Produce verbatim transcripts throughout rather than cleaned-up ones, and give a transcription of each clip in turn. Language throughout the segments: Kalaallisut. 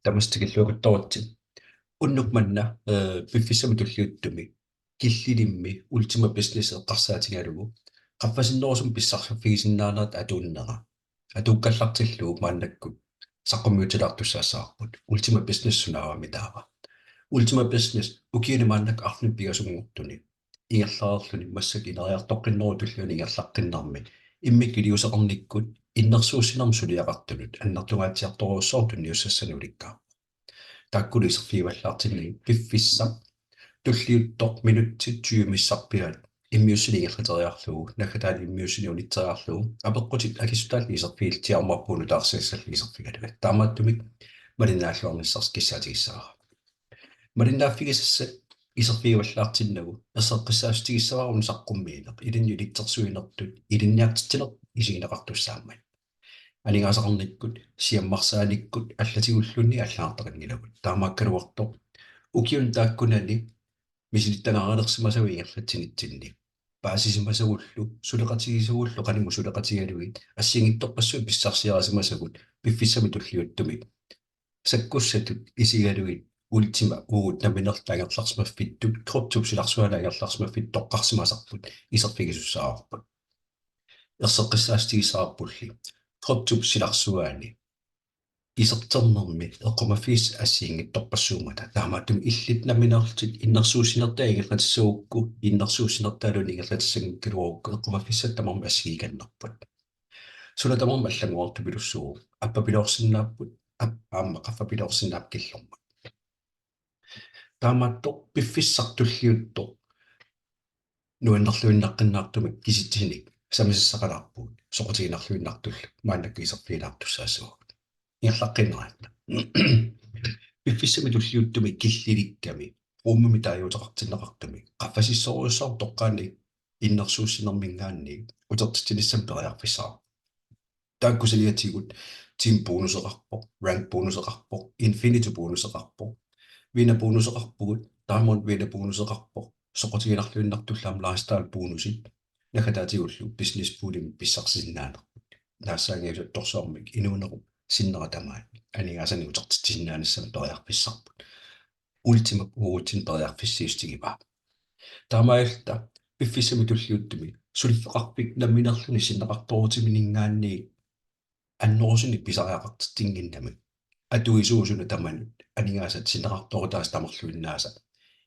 Tamassi tikilluaqqusaavusi. Unnuk manna, eh, piffissami tulliuttumi killilimmi Ultima Business eqqarsaatigalugu qaffasinnerusumik pissarsiffigisinnaanerit atuunnera atuukkallartillugu maannakkut saqqummiutilaartussaassavarput. Ultima Business sunaavami taava? Ultima Business ukiuni maannakkut arfineq-pingasunngortuni ingerlareerluni massakkut ineriartoqqinnerup tulliani ingerlaqqinnermi immikkut iliuuseqarnikkut innersuussinermik suliaqartunut annertungaatsiartorujussuartut tunniussassanik ulikkaarpoq. Taakkulu iserfigivallaartinnagit. Piffissaq tulliuttoq minutsit tyve missarpiaat immiussineq ingerlateriarlugu, naggataani immiussineq unitseriarlugu, apeqqutit akissutaallu iserfigilluarput nutaarsiassallu iserfigalugit. Taamaattumik malinnaalluarnissarsi kissaatigissavara. Malinnaaffigisassat iserfigivallaartinnagu erseqqissaatigissavara una saqqummiineq, ilinnut ilitsersuinertut ilinniartitsineq isigineqartussaammat. Aningaasaqarnikkut, siammarsaanikkut allatigulluunniit allagartaqanngilagut. Taamaakkaluartoq ukiuni taakkunani misilittagarilersimasagut ingerlatsinitsinni paasisimasagullu, suleqatigisagullu qanimut suleqatigalugit assigiinngitsorpassuit pissarsiarisimasagut piffissami tulliuttumi sakkussatut isigalugit Ultima uagut nammineerluta angerlarsimaffittut kryptop silarsuani angerlarsimaffittut toqqarsimasarput iserfigisussaavarput. Erseqqissaatigissavara pulli kryptop silarsuani iserternermi eqqumaffigissat assigiinngitsorpassuummata. Taamaattumik illit nammineerlutit innersuussinertaa ingerlatissagukku, innersuussinertaaluunniit ingerlatissanngikkaluarukku eqqumaffissat tamarmik assigiikannerput. Suna tamarmi allanngorartupilussuuvoq. Appapiloorsinnaapput, ap-, aamma qaffapiloorsinnaapput killormut. Taamaattoq piffissaq tulliuttoq nuannerluinnaqqinnaartumik kisitsisinik sammisassaqalaarpugut, soqutiginarluinnartullu maannakkut iserfigilaartussaassavagut. Ingerlaqqiinnaratta. Piffissami tulliuttumi killilikkami, ruumimi taaguuteqartinneqartumi, qaffasissorujussuarmik toqqaannartumik innersuussinermiingaanniit utertitsinissamut periarfissaq. Taakku saniatigut team bonuseqarpoq, rank bonuseqarpoq, infinity bonuseqarpoq, winner bonuseqarpugut, diamond winner bonuseqarpoq, soqutiginarluinnartullu aamma lifestyle bonusit, naggataatigullu business poolimi pissarsisinnaanerput. Naassaanngiusattorsuarmik inuunerup sinnera tamaat aningaasanik utertitsisinnaanissamut periarfissarput. Ultimap uagutsinnut periarfissiissutigivaa. Taamaalilluta piffissami tulliuttumi suliffeqarfik nammineerluni sinneqartoorutiminiingaanniit annerusunik pisariaqartitsinnginnami atuisuusuna tamanut aningaasat sinneqartoorutaasa tamarluinnaasa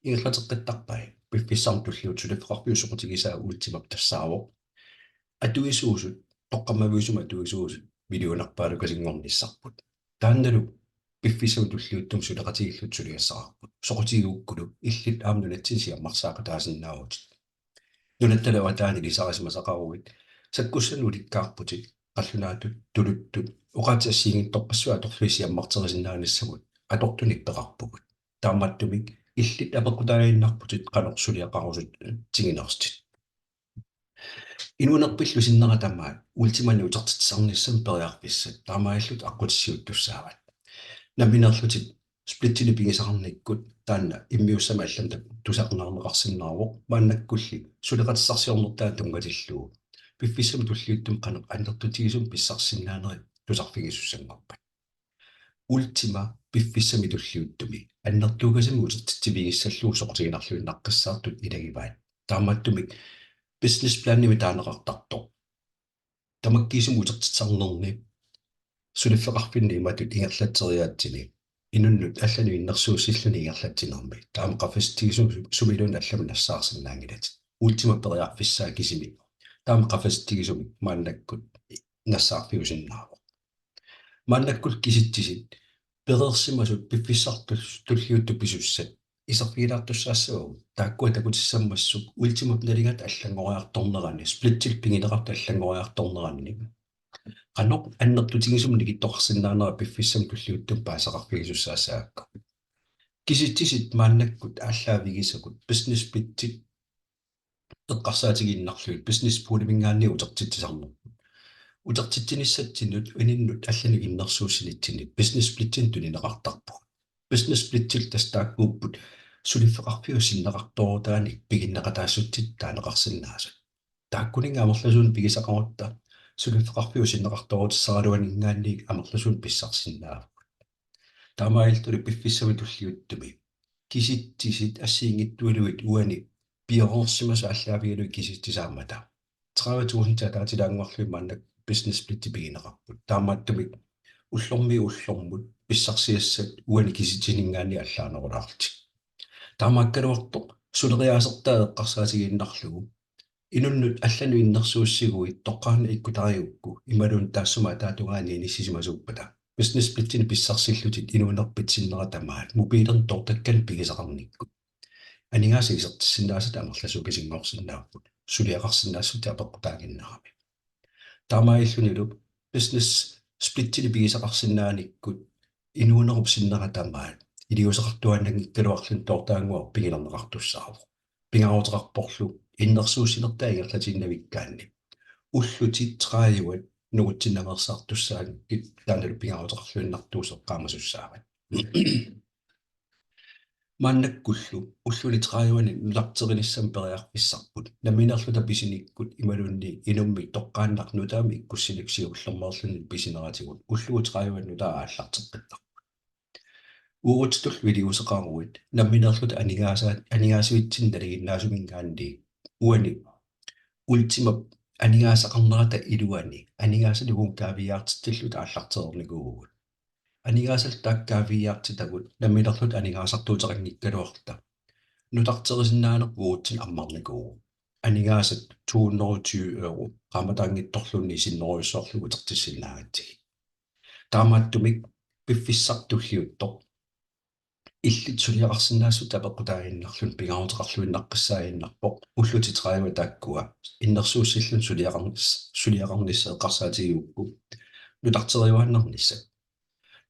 ingerlateqqittarpai. Piffissami tulliuttumi suliffeqarfiup soqutigisaa Ultimap tassaavoq atuisuusut, toqqammaviusumik atuisuusut millionerpaalukasinngornissarput. Taannalu piffissami tulliuttumi suleqatigiilluta suliassaqarput. Soqutigigukkulu illit aamma nunatsinni siammarsaaqataasinnaavutit. Nunatta avataani ilisarisimasaqaruit sakkussanut ulikkaarputit, qallunaatut, tuluttut, oqaatsit assigiinngitsorpassuit atorlugit siammarterisinnaanissamut atortunik peqarpugut. Taamaattumik illit apeqqutaaginnarputit qanoq suliaqarusutiginersutit. Inuunerpillu sinnera tamaat Ultimanik utertitsisarnissamut periarfissat taamaalillutik aqqutissiuuttussaavat. Nammineerlutit splitsinik pigisaqarnikkut taanna immiussamik allamik tusarnaarneqarsinnaavoq, maannakkulli suleqatissarsiornertaa tunngatillugu piffissami tulliuttumi qanoq annertutigisumik pissarsisinnaanerit tusarfigisussanngorpat. Ultima piffissami tulliuttumi annertuukasimmik utertitsivigissallugu soqutiginarluinnaqqissaartut ilagivaat. Taamaattumik business planimik taaneqartartoq tamakkiisumik utertitsisarnerni suliffeqarfinni imatut ingerlatseriaatsini inunnut allanut innersuussilluni ingerlatsinermi taama qaffasitsigisumik sumiluunniit allamik nassaarsinnaanngilatit. Ultimap periarfissaa kisimi taama qaffasitsigisumik maannakkut nassaarfiusinnaavoq. Maannakkut kisitsisit pereersimasut piffissaq tul-, tulliuttoq pisussat iserfigilaartussaassavagut, taakkua takutissammassuk Ultimap nalingata allanngoriartornerani, splitsillu pigineqartut allanngoriartorneranni qanoq annertutigisumik nikittoqarsinnaanera piffissami tulliuttumi paasisaqarfigisussaassagakku. Kisitsisit maannakkut aallaavigisagut business splitsit eqqarsaatigiinnarlugit business poolimiingaanniit utertitsisarnerput. Utertitsinissatsinnut ininnut allanut innersuussinitsinni business splitsinik tunineqartarpugut. Business splitsillu tassa taakkuupput suliffeqarfiup sinneqartoorutaanik piginneqataassutsit taaneqarsinnaasut. Taakkuninnga amerlasuunik pigisaqarutta suliffeqarfiup sinneqartoorutissaraluaniingaanniit amerlasuunik pissarsisinnaavugut. Taamaalilluni piffissami tulliuttumi kisitsisit assigiinngitsuullugit uani piareersimasut aallaavigalugit kisitsisaammata tredive tusind ataatilaannguarlugit maanna business splitti pigineqarput. Taamaattumik ullormiit ullormut pissarsiassat uani kisitsisininngaanniit allaanerulaarlutik. Taamaakkaluartoq suleriaasertaa eqqarsaatigiinnarlugu inunnut allanut innersuussiguit toqqaannaq ikkutariukku imaluunniit taassuma ataatungaani inissisimasuuppata business splittinik pissarsillutit inuunerpit sinnera tamaat mobiilinut toortakkanik pigisaqarnikkut aningaasat isertissinnaasat amerlasuukisinngorsinnaapput suliaqarsinnaassutit apeqqutaaginnarami. Taamaalillunilu business splittinik pigisaqarsinnaanikkut inuunerup sinnera tamaat iliuuseqartuaannanngikkaluarluni toortaannguaq pigilerneqartussaavoq. Pingaaruteqarporlu innersuussinertaa ingerlatiinnavikkaanni ullutit tredive nungutsinnaveersaartussaanngillat taannalu pingaaruteqarluinnartuusoq eqqaamasussaavat. Maannakkullu ulluni tredive-ni nutarterinissamut periarfissarput nammineerluta pisinikkut imaluunniit inummik toqqaannaq nutaamik ikkussinikkut siullermeerluni pisineratigut ullut tredive nutaat aallarteqqittarput. Uagutsitullu iliuuseqaruit nammineerluta aningaasa-, aningaasivitsinni nalinginnaasuminngaanniit uani Ultimap aningaasaqarnerata iluani aningaasanik uunga kaaviiaartitsilluta aallartereernikuuvugut. Aningaasallu taakku kaaviiaartitagut nammineerluta aningaasartuuteqanngikkaluarluta nutarterisinnaanerput uagutsinnut ammarnikuuvoq. Aningaasat to hundrede og tyve euro qaammatinngitsorluunniit sinnerujussuarlugu utertissinnaagatsigit. Taamaattumik piffissaq tulliuttoq illit suliaqarsinnaassutit apeqqutaaginnarluni pingaaruteqarluinnaqqissaaginnarpoq ullutit tredive taakkua innersuussilluni suliaqarnis-, suliaqarnissat eqqarsaatigigukku nutarteriuaannarnissat.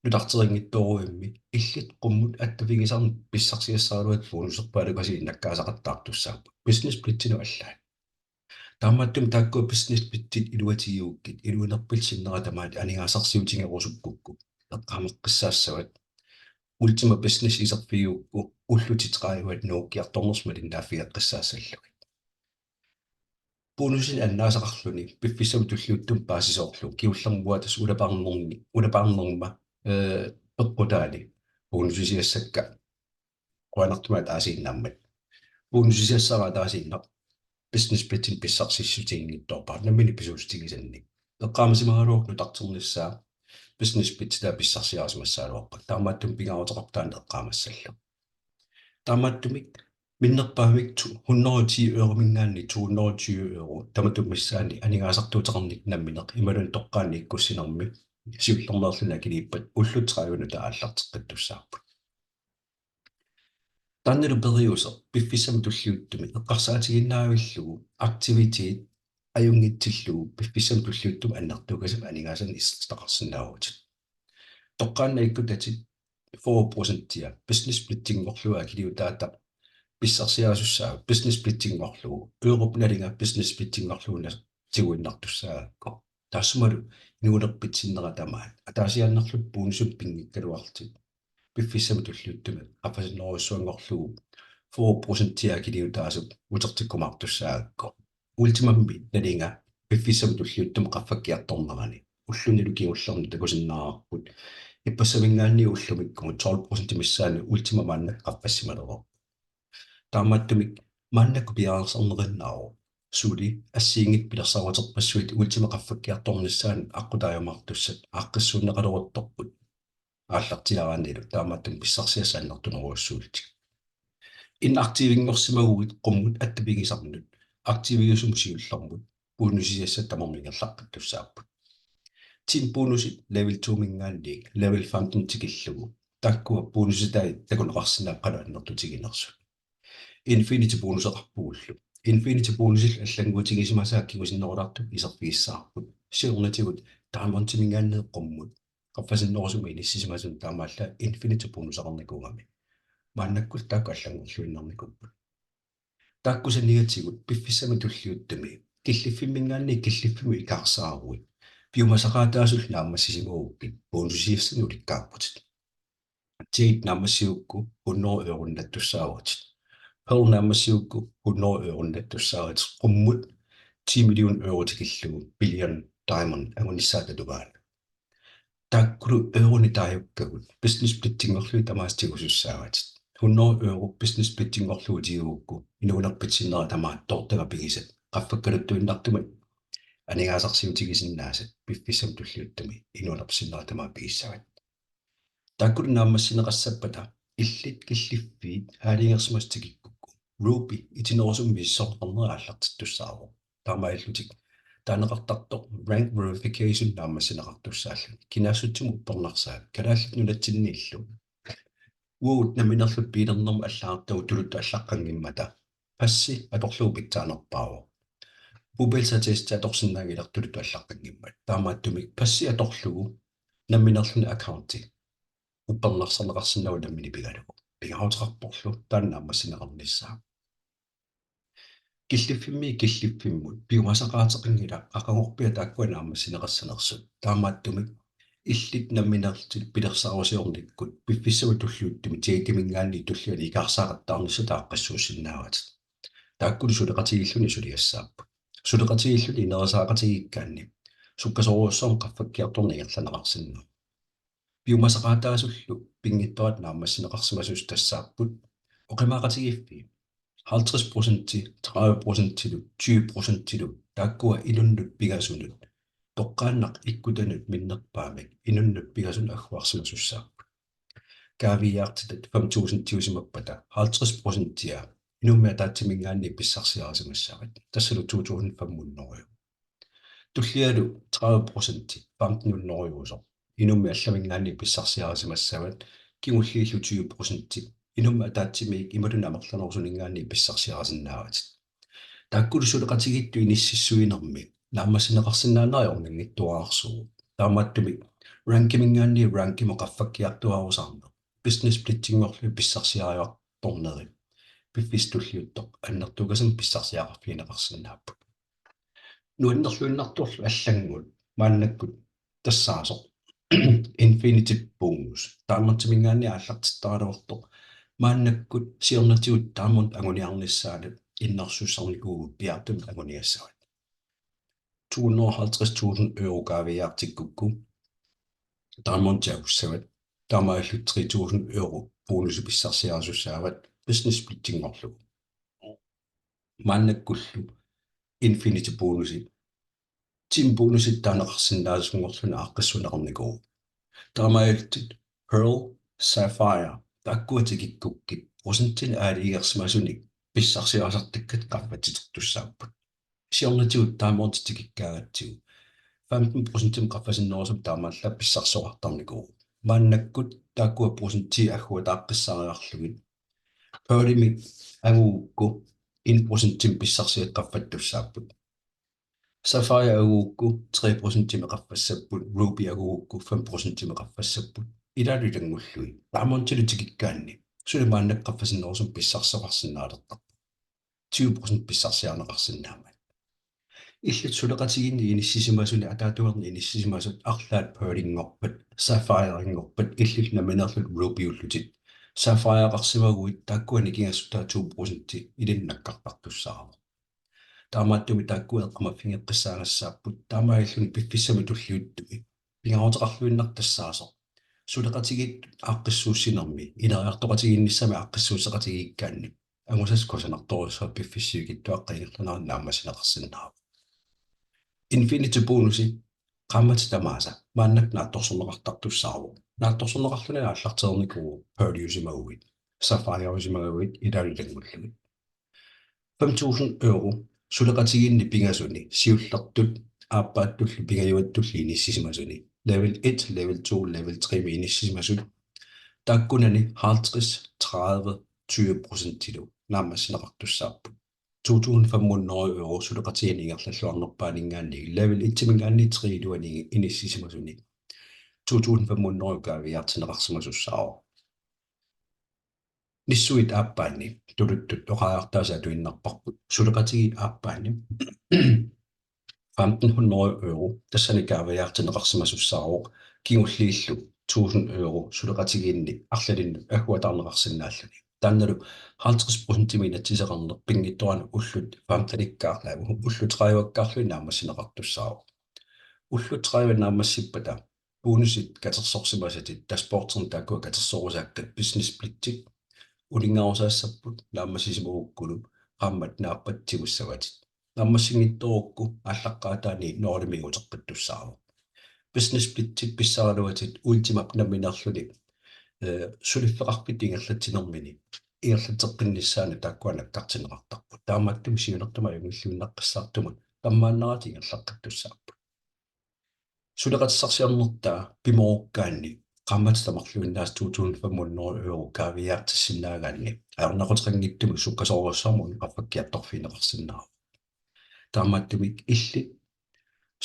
Nutarteriinngitsoorujussuarmik illit qummut attavigisarneq pissarsiassaraluatit bonuserpaalukasiit innakkaasaqattaartussaapput business splitsinut allaat. Taamaattumik taakkua business splitsit iluatigigukkit inuunerpillu sinnera tamaat aningaasarsiutigerusukkukku eqqaamaqqissaassavat Ultima Business iserfigigukku ullutit tredive nuukkiartornersut malinnaaffigissallugit. Bonusinik annaasaqarluni piffissami tulliuttumi paasisoorlu kingullermik uanga tassa ulapaarnerni-, ulapaarnerma, ee, peqqutaani bonusisiassakka qujanartumik ataasiinnaammat. Bonusisiassara ataasiinnaq business splitsinik pissarsissutiginngitsoorpara nammineq pisuussutigisannik. Eqqaamasimagaluarukku nutarternissaa business splitsitaa pissarsiarisimassagaluarpat. Taamaattumik pingaaruteqarpoq taanna eqqaamassallugu. Taamaattumik minnerpaamik to hundrede og ti eurominngaanniit to hundrede og tyve euro tamatuma missaani aningaasartuuteqarnikkut nammineq imaluunniit toqqaannaq ikkussinermi siullermeerluni akiliippat ullut tredive nutaat aallarteqqittussaapput. Taannalu periuseq piffissami tulliuttumi eqqarsaatigiinnavillugu aktivitet ajunngitsillugu piffissami tulliuttumi annertuukasimmik aningaasanik isertitaqarsinnaavutit. Toqqaannaq ikkutatit fyrre procentia business splittinngorlugu akiliutaata pissarsiarisussaavat business splittinngorlugu Europe nalinga business splittinngorlugu nas-, tiguinnartussaagakku. Taassumalu inuunerpit sinnera tamaat ataasiaannarlutit bonusimik pinngikkaluarlutit piffissami tulliuttumi qaffasinnerujussuanngorlugu fyrre procentia akiliutaasut utertikkumaartussaagakku. Ultimammi nalinga piffissami tulliuttumi qaffakkiartornerani ullunilu kingullerni takusinnaavarput. Ippassaminngaanniit ullumikkumut tolv procent missaani Ultima maanna qaffassimalereerpoq. Taamaattumik maannakkut piareersarnerinnaavoq suli assigiinngitsut pilersaaruterpassuit Ultima qaffakkiartornissaanut aqqutaajumaartussat aaqqissuunneqaleruttorput aallartiaaraannilu taamaattumik pissarsiassat annertunerujussuullutik. Inaktivinngorsimaguit qummut attavigisarnut aktiviusumut siullermut bonusisiassat tamarmik ingerlaqqittussaapput. Team bonusit level to-minngaanniit level femten tikillugu taakkua bonusitai takuneqarsinnaapput qanoq annertutiginersut. Infinity bonuseqarpugullu. Infinity bonusillu allannguutigisimasaat kingusinnerulaartukkut iserfigissavarput. Siornatigut Diamondiminngaanniit qummut qaffasinnerusumut inissisimasunut taamaallaat Infinity bonuseqarnikuugami. Maannakkullu taakku allanngorluinnarnikuupput. Taakku saniatigut piffissami tulliuttumi killiffimminngaanniit killiffimmut ikaarsaaruit piumasaqaataasullu naammassisimagukkit bonusisiassanik ulikkaarputit. Jade naammassigukku hundrede euronnattussaavutit. Pearl naammassigukku hundrede euronnattussaavutit. Qummut ti million euro tikillugu Billion Diamond angunissaata tungaanut. Taakkulu euroni taajukkagut business splittinngorlugit tamaasa tigusussaavatit. Hundrede euro business splittinngorlugu tigugukku, inuunerpit sinnera tamaat toortagaq pigisat qaffakkaluttuinnartumik aningaasarsiutigisinnaasat piffissami tulliuttumi inuunerpit sinnera tamaat pigissavat. Taakkulu naammassineqassappata illit killiffiit aalajangersimasut tikikkukku, Ruby itinerusumik misissorneqarnera aallartittussaavoq. Taamaalillutik taaneqartartoq rank verification naammassineqartussaalluni. Kinaassutsimut uppernarsaat Kalaallit Nunatsinniillu uagut nammineerluta biilernermut allagartagut tuluttut allaqqanngimmata passi atorlugu pitsaanerpaavoq. Bopælsattesti atorsinnaanngilarput tuluttut allaqqanngimmat. Taamaattumik passi atorlugu nammineerluni accounti uppernarsarneqarsinnaavoq nammineq pigalugu. Pingaaruteqarporlu taanna naammassineqarnissaa. Killiffimmiit killiffimmut piumasaqaateqanngilaq qaqugorpiaq taakkua naammassineqassanersut. Taamaattumik illit nammineerlutit pilersaarusiornikkut piffissami tulliuttumi Jademinngaanniit tullianut ikaarsaaqattaarnissat aaqqissuussinnaavatit. Taakkulu suleqatigiilluni suliassaapput. Suleqatigiilluni ineriartoqatigiikkaanni sukkasoorujussuarmik qaffakkiartorneq ingerlanneqarsinnaavoq. Piumasaqaataasullu pinngitsoorata naammassineqarsimasut tassaapput oqimaaqatigiiffii halvtreds procenti, tredive procentilu, tyve procentilu, taakkua inunnut pingasunut, toqqaannaq ikkutanut minnerpaamik inunnut pingasunut agguarsimasussaapput. Kaaviiaartitat fem tusindiusimappata halvtreds procentia inummit ataatsiminngaanniit pissarsiarisimassavat, tassalu to tusind fem hundrede. Tullialu tredive procenti femten hundrede euro inummit allaminngaanniit pissarsiarisimassavat, kingulliillu tyve procenti inummit ataatsimiit imaluunniit amerlanerusuninngaanniit pissarsiarisinnaavatit. Taakkulu suleqatigiittut inississuinermi naammassineqarsinnaanera ajornanngitsuararsuuvoq. Taamaattumik rankiminngaanniit rankimut qaffakkiartuaarusaarneq business splittinngorlugit pissarsiariartorneri piffissaq tulliuttoq annertuukasimmik pissarsiaqarfigineqarsinnaapput. Nuannerluinnartorlu allanngut maannakkut tassaasoq Infinity Bonus Diamondiminngaanniit aallartittaraluartoq. Maannakkut siornatigut Diamond anguniarnissaanut innersuussarnikuuvugut piaartumik anguniassavat. To hundrede og halvtreds tusind euro kaaviiaartikkukku Diamond takussavat. Taamaalillutit tre tusind euro bonusi pissarsiarisussaavat business splittinngorlugu. Maannakkullu Infinity Bonusi, Team Bonusi taaneqarsinnaasunngorluni aaqqissuunneqarnikuuvoq. Taamaalillutit Pearl, Sapphire taakkua tikikkukkit procentinik aalajangersimasunik pissarsiarisartakkatit qaffatsitertussaapput. Siornatigut Diamondit tikikkaangatsigu femten procentimik qaffasinnerusumik taamaallaat pissarsisoqartarnikuuvoq. Maannakkut taakkua procentii agguataaqqissaariarlugit Pearlimi angugukku en procentimik pissarsiat qaffattussaapput. Sapphire angugukku tre procentimik qaffassapput, Ruby angugukku fem procentimik qaffassapput. Ilaalu ilanngullugit Diamondilu tikikkaanni suli maannakkut qaffasinnerusumik pissarsisoqarsinnaalertarpoq. Tyve procent pissarsiarineqarsinnaammat. Illit suleqatigiinni inissisimasuni ataatungaani inissisimasut arlaat Pearlinngorpat, Sapphirenngorpat, illit nammineerlutit Rubyullutit Sapphireqarsimaguit, taakkua nikingassutaat to procenti ilinnut nakkartartussaavoq. Taamaattumik taakkua eqqumaffigeqqissaassaapput, taamaalilluni piffissami tulliuttumi pingaaruteqarluinnartoq tassaasoq suleqatigiit aaqqissuussinermi, ineriartoqatigiinnissamik aaqqissuusseqatigiikkaanni angusassat kusanartorujussuupput piffissap sivikitsuaqqap ingerlanerani naammassineqarsinnaavoq. Infinity Bonusi qaammatit tamaasa maannakkut naatsorsorneqartartussaavoq. Naatsorsorneqarluni aallartereernikuuvoq Pearliusimaguit, Sapphirerusimaguit ilaalu ilanngullugit. Fem tusind euro suleqatigiinni pingasuni siullertut aappaattullu pingajuattullu inissisimasuni, level et, level to, level tre-mi inissisimasut, taakkunani halvtreds, tredive, tyve procentilu naammassineqartussaapput. To tusind fem hundrede euro suleqatigiinni ingerlalluarnerpaaninngaanniit level et-iminngaanniit tre-iluani inissisimasuni to tusind fem hundrede euro kaaviiaartinneqarsimasussaavoq. Nissuit aappaanni tuluttut oqariartaasa atuinnarparput, suleqatigiit aappaanni femten hundrede euro tassani kaaviiaartinneqarsimasussaavoq, kingulliillu tusind euro suleqatigiinni arlalinnut agguataarneqarsinnaalluni. Taannalu halvtreds procentimik inatsiseqarneq pinngitsoorani ullut femtenikkaarlugit, ullut tredive-kkaarlugit naammassineqartussaavoq. Ullut tredive naammassippata bonusit katersorsimasatit, dashboardinut taakkua katersorusaakkat business splitsit uninngarusaassapput naammassisimagukkulu qaammat naappat tigussavatit. Naammassinngitsorukku aallaqqaataani nulimik uteqqittussaavoq. Business splitsit pissaraluatit Ultimap nammineerluni, eh, suliffeqarfittut ingerlatsinermini ingerlatseqqinnissaanut taakkua nakkartinneqartarput. Taamaattumik siunertamik ajunngilluinnaqqissaartumut tammaannerata ingerlaqqittussaapput. Suleqatissarsiornertaa pimoorukkaanni qaammatit tamarluinnaasa to tusind fem hundrede euro kaaviiaartissinnaagaanni ajornaquteqanngitsumik sukkasoorujussuarmik una qaffakkiartorfigineqarsinnaavoq. Taamaattumik illit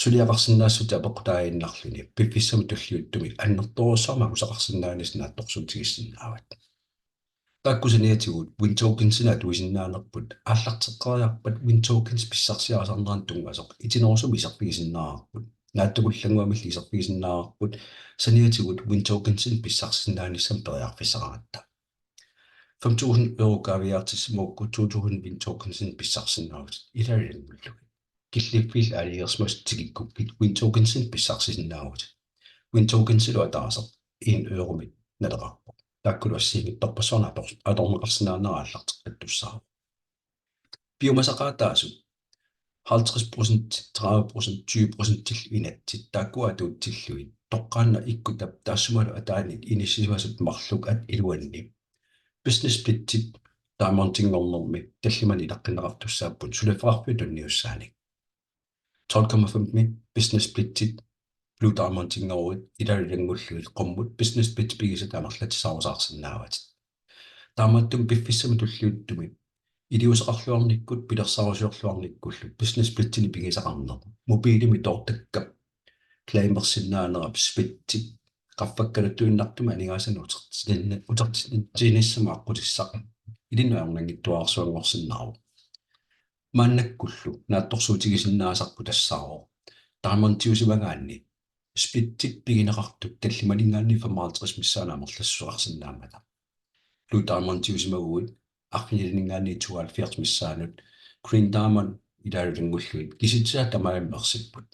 suliaqarsinnaassutsit apeqqutaaginnarluni piffissami tulliuttumi annertoorujussuarmik angusaqarsinnaanissat naatsorsuutigisinnaavat. Taakku saniatigut Win Tokensinik atuisinnaanerput aallarteqqeriarpat Win Tokens pissarsiarisarnerannut tunngasoq itinerusumik iserfigisinnaavarput. Naatsukullannguamillu iserfigisinnaavarput saniatigut Win Tokensinik pissarsisinnaanissamut periarfissaqaratta. Fem tusind euro kaaviiaartissimagukku to tusind Win Tokensinik pissarsisinnaavutit ilaalu ilanngullugit. Killiffiillu aalajangersimasut tikikkukkit Win Tokensinik pissarsisinnaavutit. Win Tokensilu ataaseq en euromik naleqarpoq. Taakkulu assigiinngitsorpassuarnut ator-, atorneqarsinnaanera aallarteqqittussaavoq. Piumasaqaataasut halvtreds procent, tredive procent, tyve procentillu inatsit taakkua atuutsillugit toqqaannaq ikkutap taassumalu ataanit inissisimasut marluk at iluanni business splitsit Diamondinngornermi tallimanik ilaqqinneqartussaapput suliffeqarfiup tunniussaanik. Tolv komma fem business splitsit Blue Diamondinngorlutit ilaalu ilanngullugit qummut business splitsit pigisatit amerlatsisaarusaarsinnaavatit. Taamaattumik piffissami tulliuttumi iliuuseqarluarnikkut pilersaarusiorluarnikkullu business splitsinik pigisaqarneq mobilimik toortakkap claimersinnaanerat splitsit qaffakkaluttuinnartumik aningaasanik utertitsinni-, utertitsinissamut aqqutissaq ilinnut ajornanngitsuararsuanngorsinnaavoq. Maannakkullu naatsorsuutigisinnaasarput tassaavoq Diamondiusimagaanni splitsit pigineqartut tallimaninngaanniit femoghalvtreds missaanni amerlassuseqarsinnaammata. Blue Diamondiusimaguit arfinilininngaanniit tooghalvfjerds missaanut, Green Diamond ilaalu ilanngullugit kisitsisaat tamarmik ersipput.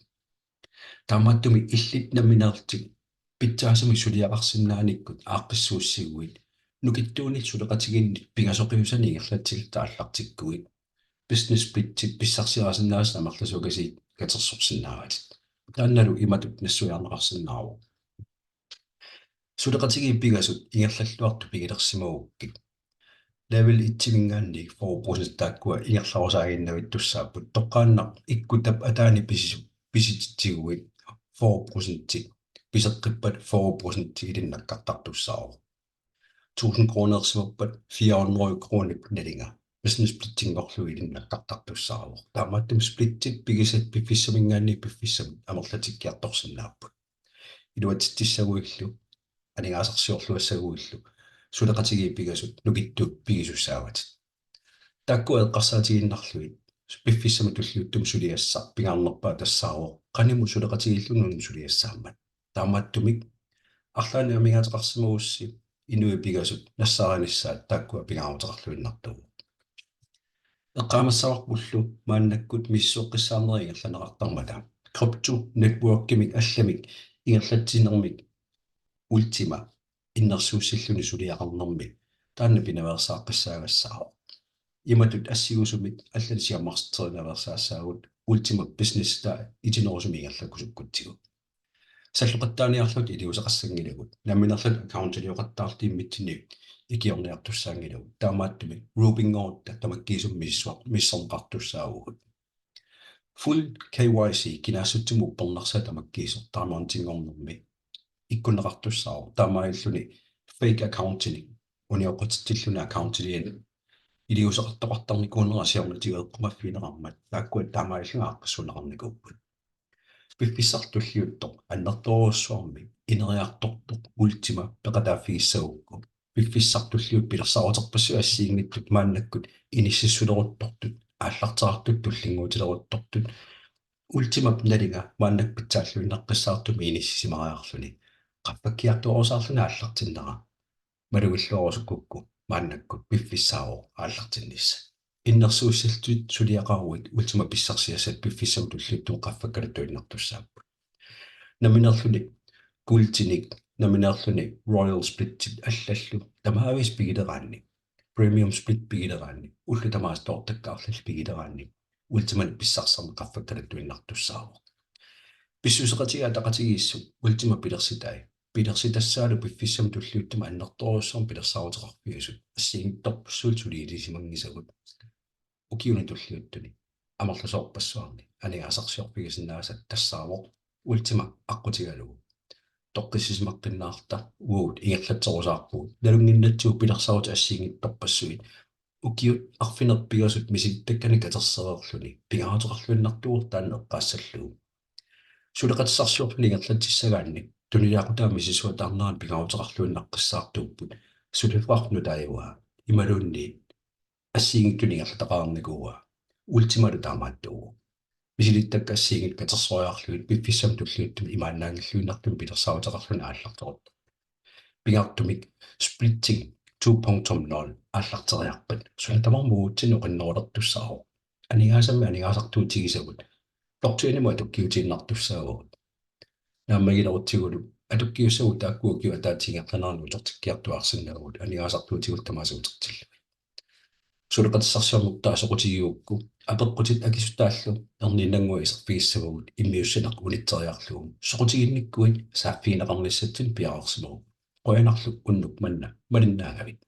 Taamaattumik illit nammineerlutit pitsaasumik suliaqarsinnaanikkut aaqqissuussiguit nukittuunit suleqatigiinnit pingasoqiusanik ingerlatsilatit aallartikkuit business splitsit pissarsiarisinnaasat amerlasuukasiit katersorsinnaavatit. Taannalu imatut nassuiarneqarsinnaavoq. Suleqatigiit pingasut ingerlalluartut pigilersimagukkit level et-iminngaanniit fyrre procent taakkua ingerlarusaaginnavittussaapput. Toqqaannaq ikkutap ataani pisisu-, pisitsiguit fyrre procent piseqqippat fyrre procent ilinnut nakkartartussaavoq. Tusind kronersimappat fire hundrede kronip nalinga business splitsinngorlugu ilinnut nakkartartussaavoq. Taamaattumik splitsit pigisat piffissaminngaanniit piffissamut amerlatikkiartorsinnaapput. Iluatsitsissaguillu, aningaasarsiorluassaguillu, suleqatigiit pingasut nukittuut pigisussaavatit. Taakku eqqarsaatigiinnarlugit piffissami tulliuttumi suliassaq pingaarnerpaaq tassaavoq qanimut suleqatigiilluni suliassaammat. Taamaattumik arlaannik amigaateqarsimagussi inuit pingasut nassaarinissaat taakkua pingaaruteqarluinnartuuvoq. Eqqaamassavarpullu maannakkut misissueqqissaarnerit ingerlanneqartarmata crypto networkimik allamik ingerlatsinermik Ultima innersuussilluni suliaqarnermi taanna pinaveersaaqqissaagassaasoq. Imatut assingusumik allanik siammarsitseriinnaveersaassaagut Ultima Businessita itinerusumik ingerlakkusukkutsigu. Salloqattaaniarluta iliuuseqassanngilagut, nammineerluta accountilioqattaarluta immitsinnut ikiorniartussaanngilagut, taamaattumik Rubinngorutta tamakkiisumik misissuar-, misissorneqartussaavugut. Full K Y C kinaassutsimut uppernarsaat tamakkiisoq Diamondinngornermi ikkunneqartussaavoq, taamaalilluni fake accountinik unioqqutitsilluni accountilik iliuuseqartoqartarnikuunera siornatigut eqqumaffigineqarmat, taakkua taamaalillugit aaqqissuunneqarnikuupput. Piffissaq tulliuttoq annertoorujussuarmik ineriartortoq Ultima peqataaffigissagukku, piffissaq tulliuttoq pilersaaruterpassuit assigiinngitsut maannakkut inississuleruttortut, aallarteqartutut tullinnguutileruttortut, Ultimap nalinga maannakkut pitsaalluinnaqqissaartumik inissisimariarluni qaffakkiartuarusaarluni aallartinnera malugilluarusukkukku maannakkut piffissaavoq aallartinnissaq. Innersuussillutit suliaqaruit Ultima pissarsiassat piffissami tulliuttumi qaffakkaluttuinnartussaapput. Nammineerluni Goldinik nammineerluni Royal Splitsit allallu tamaaviisa pigileraanni, Premium Split pigileraanni, ullut tamaasa toortakkaarlugit pigileraanni, Ultimanik pissarsisarneq qaffakkaluttuinnartussaavoq. Pissuseqatigiit ataqatigiissut Ultimat pilersitai, pilersitassaalu piffissami tulliuttumi annertoorujussuarmik pilersaaruteqarfiusut assigiinngitsorpassuit suli ilisimanngitsagut ukiuni tulliuttuni amerlasoorpassuarni aningaasarsiorfigisinnaasat tassaavoq Ultima aqqutigalugu. Toqqissisimaqqinnaarluta uagut ingerlatserusaarpugut nalunnginnatsigu pilersaarutit assigiinngitsorpassuit ukiut arfineq-pingasut misilittakkanik katersereerluni pingaaruteqarluinnartuuvoq taanna eqqaassallugu. Suleqatissarsiorluni ingerlatsissagaanni tunuliaqutaat misissuataarnerani pingaaruteqarluinnaqqissaartuupput suliffeqarfik nutaajua imaluunniit assigiinngitsunik ingerlataqarnikuua. Ultimalu taamaattuuvoq. Misilittakkat assigiinngitsut katersoriarlugit piffissami tulliuttumi imaannaanngilluinnartumik pilersaaruteqarluni aallarteruttorpoq. Pingaartumik Splitting to punktum nul aallarteriarpat suna tamarmi uagutsinnut oqinnerulertussaavoq. Aningaasammi aningaasartuutigisagut blockchainimut atukkiutiinnartussaavagut. Naammagilerutsigulu atukkiussagut taakku ukiup ataatsip ingerlanerani utertikkiartuaarsinnaavugut aningaasartuutigut tamaasa utertillugit. Suleqatissarsiornertaa soqutigigukku apeqqutit akisutaallu erniinnannguaq iserfigissavagut immiussineq unitseriarlugu. Soqutiginnikkuit saaffigineqarnissatsinnut piareersimavugut. Qujanarlu unnuk manna malinnaagavit.